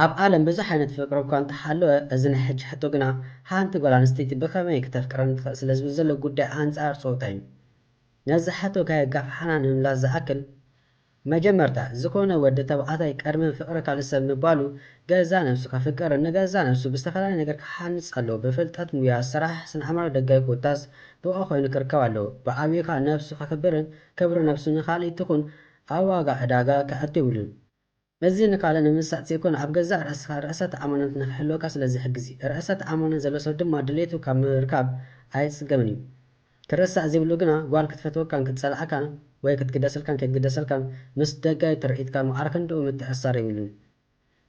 ኣብ ዓለም ብዙሕ ዓይነት ፍቅሪ እኳ እንተሃለወ፣ እዚ ናይ ሕጂ ሕቶ ግና ሓንቲ ጓል ኣንስተይቲ ብኸመይ ክተፍቅረኒ ትኽእል ስለ ዝብል ዘሎ ጉዳይ ኣንጻር ጾታ እዩ። ነዚ ሕቶ ከየጋፍሓና ንምምላስ ዝኣክል፣ መጀመርታ፣ ዝኾነ ወዲ ተባዕታይ ቅድሚ ፍቅሪ ካልእ ሰብ ምባሉ፣ ገዛ ነብሱ ከፍቅርን ንገዛ ነብሱ ብዝተፈላለየ ነገር ክሃንጽ ኣለዎ። ብፍልጠት፣ ሙያ፣ ስራሕ፣ ስነ-ኣእምራዊ ደገፍ ኮታስ ብቑዕ ኮይኑ ክርከብ ኣለዎ። ብዓቢኡ ከኣ ነብሱ ከኽብርን ክብሪ ነብሱ ንኻልእ ትኹን ኣብ ዋጋ ዕዳጋ ከእቱ የብሉን። እዚ ንኻልእ ንምምሳጥ ዘይኮነ፣ ኣብ ገዛእ ርእስኻ ርእሰ ተኣማንነት ንኽህልወካ ስለ ዝሕግዝ እዩ። ርእሰ ተኣማንነት ዘሎ ሰብ ድማ ድሌቱ ካብ ምርካብ ኣይጽገምን እዩ። ክርሳዕ ዘይብሉ ግና፣ ጓል ክትፈትወካን ክትጸልኣካን ወይ ክትግደሰልካን ከይትግደሰልካን ምስ ደጋዊ ትርኢትካ ማዕረ ክንድኡ ምትእስሳር የብሉን።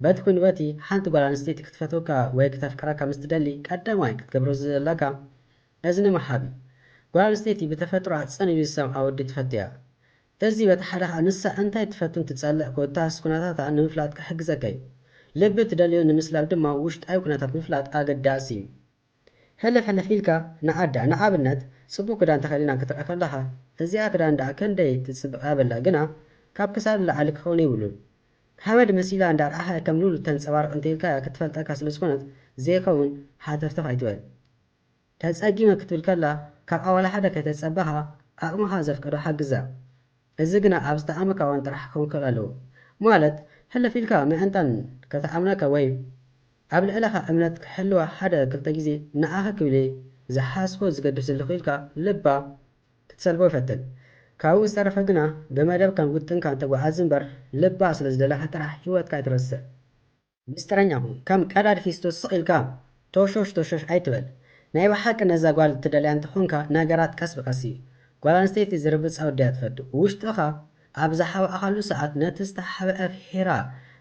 በቲ ኮይኑ በቲ፣ ሓንቲ ጓል ኣንስተይቲ ክትፈትወካ ወይ ክተፍቅረካ ምስ ትደሊ፣ ቀዳማይ ክትገብሮ ዘለካ እዝኒ ምሃብ እዩ። ጓል ኣንስተይቲ ብተፈጥሮኣ ጽን ኢሉ ዝሰምዓ ወዲ ትፈቱ እያ። እዚ በቲ ሓደ ከኣ ንሳ እንታይ ትፈቱን ትጸልእ ኮታስ ኩነታታ ንምፍላጥ ክሕግዘካ እዩ። ልቢ ትደልዮ ንምስላብ ድማ ውሽጣዊ ኩነታት ምፍላጥ ኣገዳሲ እዩ። ሕልፍ ሕልፍ ኢልካ ንዓዳ፣ ንኣብነት፣ ጽቡቕ ክዳን ተኸዲና ክትርኣ ከለኻ፣ "እዚኣ ክዳን ደኣ ክንደይ ትጽብቕ?" በላ፣ ግና ካብ ክሳድ ንላዕሊ ክኸውን የብሉን። ሓመድ መሲላ እንዳርኣኻ ከም ሉል ተንጸባርቕ እንተ ኢልካያ ክትፈልጠካ ስለ ዝኾነት ዘይከውን ሃተፍተፍ ኣይትበል። ተጸጊመ ክትብል ከላ ካብ ኣባል ሓደ ከይተጸበኻ ዓቕምኻ ዘፍቀዶ ሓግዛ። እዚ ግና ኣብ ዝተኣመካ እዋን ጥራሕ ክኸውን ክኽእል ኣለዎ። ማለት ሕልፍ ኢልካ ምዕንጣን ከተኣምነካ ወይ ኣብ ልዕለኻ እምነት ክሕልዋ ሓደ ክልተ ግዜ ንኣኻ ክብል እየ ዝሓስቦ ዝገድፍ ዘለኹ ኢልካ ልባ ክትሰልቦ ይፈትን። ካብኡ ዝተረፈ ግና ብመደብካን ውጥንካን ተጓዓዝ እምበር ልባ ስለ ዝደለኻ ጥራሕ ህይወትካ ኣይትረስዕ። ምስጢረኛ ኩን። ከም ቀዳድ ፊስቶ ስቕ ኢልካ ቶሾሽ ቶሾሽ ኣይትበል። ናይ ብሓቂ ነዛ ጓል ትደልያ እንተኾንካ ነገራት ቀስ ብቀስ እዩ። ጓል ኣንስተይቲ ዝርብጻ ወዲ እያ ትፈቱ። ውሽጥኻ ኣብ ዝሓብኣኻሉ ሰዓት ነቲ ዝተሓብአ ፍሒራ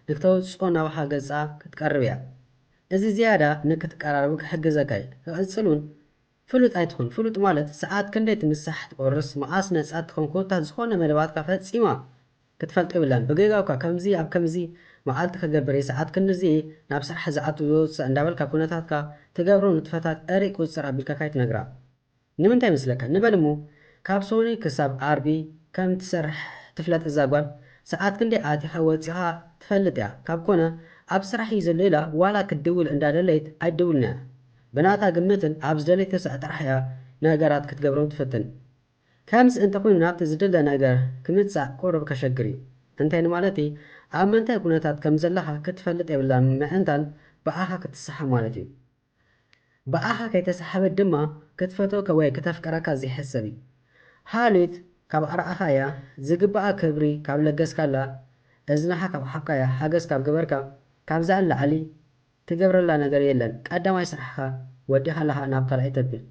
ንክተውጽኦ ናባኻ ገጻ ክትቀርብ እያ። እዚ ዝያዳ ንክትቀራረቡ ክሕግዘካ እዩ። ክቕጽል እውን ፍሉጥ ኣይትኹን። ፍሉጥ ማለት ሰዓት ክንደይ ትምሳሕ ትቆርስ፣ መዓስ ነጻ ትኸውን ኮታ ዝኾነ መደባትካ ፈጺማ ክትፈልጦ የብላን። ብጌጋውካ ከምዚ ኣብ ከምዚ መዓልቲ ክገብር እየ፣ ሰዓት ክንድዚ እየ ናብ ስራሕ ዝኣቱ ዝወጽእ እንዳበልካ ኩነታትካ ትገብሮ ንጥፈታት ኣሪእ ቁጽጽር ኣቢልካ ካይትነግራ። ንምንታይ መስለካ? ንበል እሞ ካብ ሰኑይ ክሳብ ዓርቢ ከም ትሰርሕ ትፍለጥ እዛ ጓል። ሰዓት ክንደይ ኣቲኻ ወጺኻ ትፈልጥ እያ። ካብ ኮነ ኣብ ስራሕ እዩ ዘሎ ኢላ ዋላ ክትድውል እንዳደለየት ኣይትድውልን እያ። ብናታ ግምትን ኣብ ዝደለየቶ ሰዓት ጥራሕ እያ ነገራት ክትገብሮም ትፍትን። ከምዚ እንተኾይኑ ናብቲ ዝድለ ነገር ክምጻእ ቁሩብ ከሸግር እዩ። እንታይ ንማለት እዩ? ኣብ ምንታይ ኩነታት ከም ዘለኻ ክትፈልጥ የብላን ምእንታን ብኣኻ ክትሰሓብ ማለት እዩ። ብኣኻ ከይተሰሓበት ድማ ክትፈትወካ ወይ ክተፍቅረካ ዘይሕሰብ እዩ። ሃልዩት ካብ ኣርኣኻያ፣ ዝግብኣ ክብሪ ካብ ለገስካላ፣ እዝናኻ ካብ ሓብካያ፣ ሓገዝ ካብ ገበርካ፣ ካብዛ ንላዕሊ ትገብረላ ነገር የለን። ቀዳማይ ስራሕኻ ወዲኻ ኣለኻ ናብ ካልኣይ ተብል።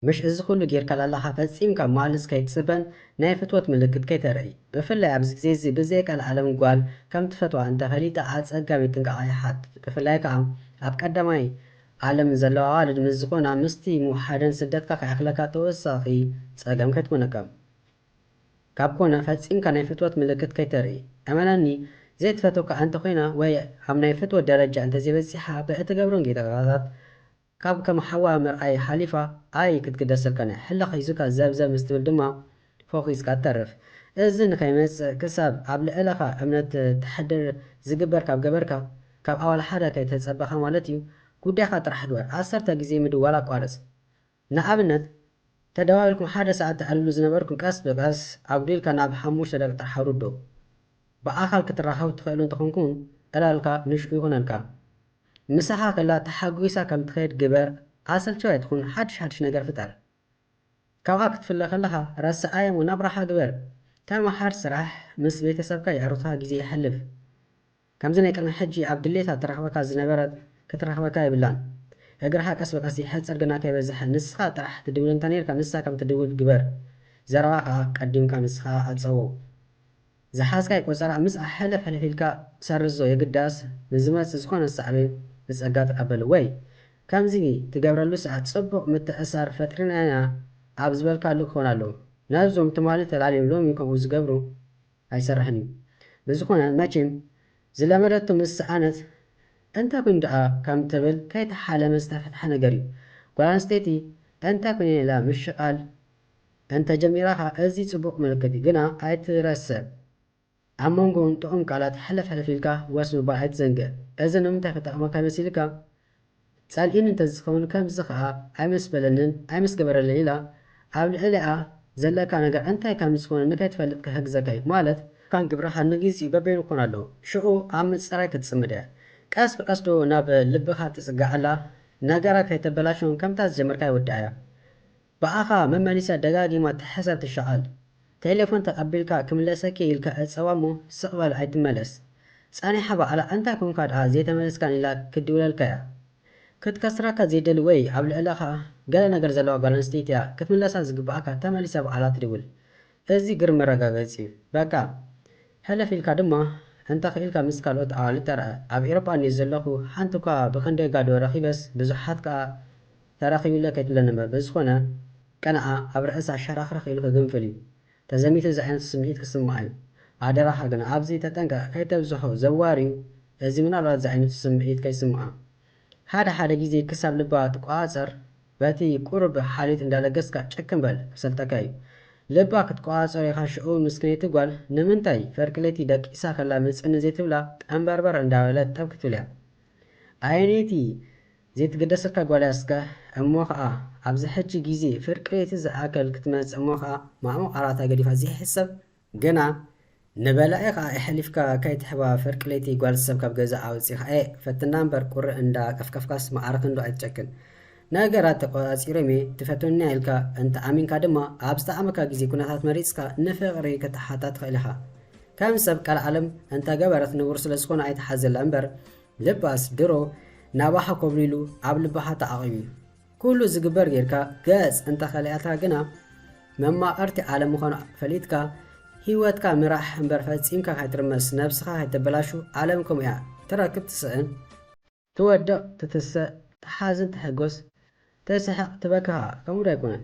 ምሽ እዚ ኩሉ ጌርካ ላላኻ ፈጺምካ ማልስ ከይትጽበን ናይ ፍትወት ምልክት ከይተርኢ። ብፍላይ ኣብዚ ግዜ እዚ ብዘይ ቀልዓለም ጓል ከም ትፈትዋ እንተፈሊጣ ኣጸጋሚ ጥንቃቐ ይሓትት። ብፍላይ ከኣ ኣብ ቀዳማይ ዓለም ዘለዋ ኣዋልድ ምስ ዝኾና ምስቲ ምውሓደን ስደትካ ከይኣኽለካ ተወሳኺ ጸገም ከይትኮነካ። ካብ ኮነ ፈጺምካ ናይ ፍትወት ምልክት ከይተርኢ። እመነኒ፣ ዘይትፈትወካ እንተኾይና ወይ ኣብ ናይ ፍትወት ደረጃ እንተዘይበጺሓ፣ ብእትገብሮን ጌጋታት ካብ ከም ሓዋ ምርኣይ ሓሊፋ ኣይ ክትግደሰልካን እያ። ሕልኽ ሒዙካ ዘብዘብ ምስ ትብል ድማ ፎኺስካ ትተርፍ። እዚ ንኸይመጽእ ክሳብ ኣብ ልዕለኻ እምነት ተሕድር ዝግበር ካብ ገበርካ፣ ካብ ኣዋል ሓደ ከይተጸበኻ ማለት እዩ፣ ጉዳይካ ጥራሕ ግበር። ዓሰርተ ግዜ ምድዋል ኣቋርጽ። ንኣብነት፣ ተደዋዊልኩም ሓደ ሰዓት ተዕልሉ ዝነበርኩም ቀስ ብቐስ ኣጉዲልካ ናብ ሓሙሽተ ደቂቕ ጥራሕ ኣውርዶ። ብኣኻል ክትራኸቡ ትኽእሉ እንተኾንኩም ዕላልካ ንሽኡ ይኹነልካ። ምሳኻ ከላ ተሓጒሳ ከም ትኸይድ ግበር፣ ኣሰልቻዊ ኣይትኹን፣ ሓድሽ ሓድሽ ነገር ፍጠር። ካብኣ ክትፍለ ከለኻ ረስዓያ እሞ ናብራኻ ግበር። ተመሃር፣ ስራሕ፣ ምስ ቤተሰብካ የዕሩኽትኻ ግዜ የሕልፍ። ከምዚ ናይ ቅድሚ ሕጂ ኣብ ድሌታ ትረኽበካ ዝነበረት ክትረኽበካ የብላን። እግርኻ ቀስ ብቐስ ይሕጽር ግና ከይበዝሕ ንስኻ ጥራሕ ትድውል እንተ ኔርካ ንሳ ከም ትድውል ግበር። ዘረባ ከኣ ቀዲምካ ንስኻ ኣጸውው። ዝሓዝካይ ቆጸራ ምስ ኣሕለፍ ሕልፍ ኢልካ ሰርዞ፣ የግዳስ ንዝመጽእ ዝኾነ ሳዕቤን ብጸጋ ተቐበል። ወይ ከምዚ ትገብረሉ ሰዓት ጽቡቕ ምትእስሳር ፈጢርና ኢና ኣብ ዝበልካሉ ክኾን ኣለዎ። ነዞም ትማሊ ተላልዮም ሎሚ ከምኡ ዝገብሩ ኣይሰርሕን እዩ። ብዝኾነ መቸም ዝለመደቶ ምስ ሰኣነት እንታይ ኮይኑ ደኣ ከም ትብል ከይተሓለመ ዝተፈትሐ ነገር እዩ። ጓል ኣንስተይቲ እንተ ኩነ ኢላ ምሽቓል እንተ ጀሚራ ኸኣ፣ እዚ ጽቡቕ ምልክት እዩ። ግና ኣይትረስዕ፣ ኣብ መንጎ ጥዑም ቃላት ሕልፍ ሕልፍ ኢልካ ወስ ምባል ኣይትዘንግዕ። እዚ ንምንታይ ክጠቕመካ መሲልካ? ጸልኢኒ እንተ ዝኸውን ከምዚ ኸኣ ኣይምስ በለንን ኣይምስ ገበረለይን ኢላ ኣብ ልዕሊኣ ዘለካ ነገር እንታይ ከም ዝኾነ ንከይትፈልጥ ክሕግዘካ እዩ። ማለት፣ ካን ግብርኻ ንግዜኡ በበይኑ ክኾን ኣለዎ። ሽዑ ኣብ ምጽራይ ክትጽምድ እያ። ቀስ ብቀስ ዶ ናብ ልብኻ ትጽጋዕ ኣላ? ነገራት ከይተበላሽዎም ከምታ ዝጀመርካያ ወድኣያ። ብኣኻ መመሊሳ ደጋጊማ ትሕሰብ ትሸቓል። ቴሌፎን ተቐቢልካ ክምለሰኪ ኢልካ እጸዋ እሞ ስቕ በል ኣይትመለስ። ጸኒሓ ባዕላ እንታይ ኮንካ ደኣ ዘይተመለስካን ኢላ ክትድውለልካ እያ። ክትከስረካ ዘይደሊ ወይ ኣብ ልዕለኻ ገለ ነገር ዘለዋ ጓል ኣንስተይቲ እያ ክትምለሳ ዝግብኣካ ተመሊሳ ባዕላ ትድውል። እዚ ግርም መረጋገጺ እዩ። በቃ ሕልፍ ኢልካ ድማ እንተ ኽኢልካ ምስ ካልኦት ኣዋልድ ተረኣእ። ኣብ ኤውሮጳ እንድየ ዘለኹ ሓንቲ እኳ ብኽንደይ ጋዶ ረኺበስ ብዙሓት ከኣ ተራኺቡለ ከይትብለኒ እምበር ብዝኾነ ቅንኣ ኣብ ርእሳ ሸራኽረኽ ኢሉ ክግንፍል እዩ። ተዘሚቱ እዚ ዓይነት ስምዒት ክስምዓ እዩ። ኣደራኻ ግና ኣብዚ ተጠንቀቕ ከይተብዝሖ ዘዋር እዩ። እዚ ምናልባት እዚ ዓይነት ስምዒት ከይስምዓ ሓደ ሓደ ግዜ ክሳብ ልባ ትቆጻጸር በቲ ቁሩብ ሓልዮት እንዳለገስካ ጭክን በል ክሰልጠካ እዩ። ልባ ክትቆጻጸሮ ኢኻ ሽዑ ምስክነይቲ ጓል ንምንታይ ፍርቂ ለይቲ ደቂሳ ከላ ምጽኒ ዘይትብላ ጠምበርበር እንዳበለት ጠብ ክትብል እያ። ኣየነይቲ ዘይትግደሰካ ጓል እያ እስከ እሞ ኸኣ ኣብዚ ሕጂ ግዜ ፍርቂ ለይቲ ዝኣከል ክትመጽእ እሞ ኸኣ ማዕሙቕ ዓራታ ገዲፋ ዘይሕሰብ ግና ንበላዒ ኸኣ የሕሊፍካ ከይትሕባ ፍርቂ ለይቲ ጓል ሰብ ካብ ገዛ ኣውጺኻ ኤእ ፈትና እምበር ቁሪ እንዳ ቀፍቀፍካስ መዓረ ክንዶ ኣይትጨክን። ነገራት ተቆጻጺሮም እየ ትፈትወኒ ኢልካ እንተ ኣሚንካ ድማ ኣብ ዝጠዓመካ ግዜ ኩነታት መሪጽካ ንፍቕሪ ከተሓታ ትኽእል ኢኻ። ከም ሰብ ቀልዓለም እንተ ገበረት ንቡር ስለ ዝኾነ ኣይትሓዘላ እምበር ልባስ ድሮ ናባኻ ኮብሊሉ ኣብ ልባኻ ተዓቒቡ እዩ። ኩሉ ዝግበር ጌርካ ገጽ እንተኸሊኣትካ ግና መማቕርቲ ዓለም ምዃኑ ፈሊጥካ ህይወትካ ምራሕ እምበር ፈጺምካ ከይትርመስ ነብስኻ ከይተበላሹ ዓለም ከምኡ እያ ትረክብ ትስእን ትወድቕ ትትሰእ ትሓዝን ትሕጎስ ትስሕቕ ትበኪ ኸኣ ከምኡ ዶ ኣይኮነን?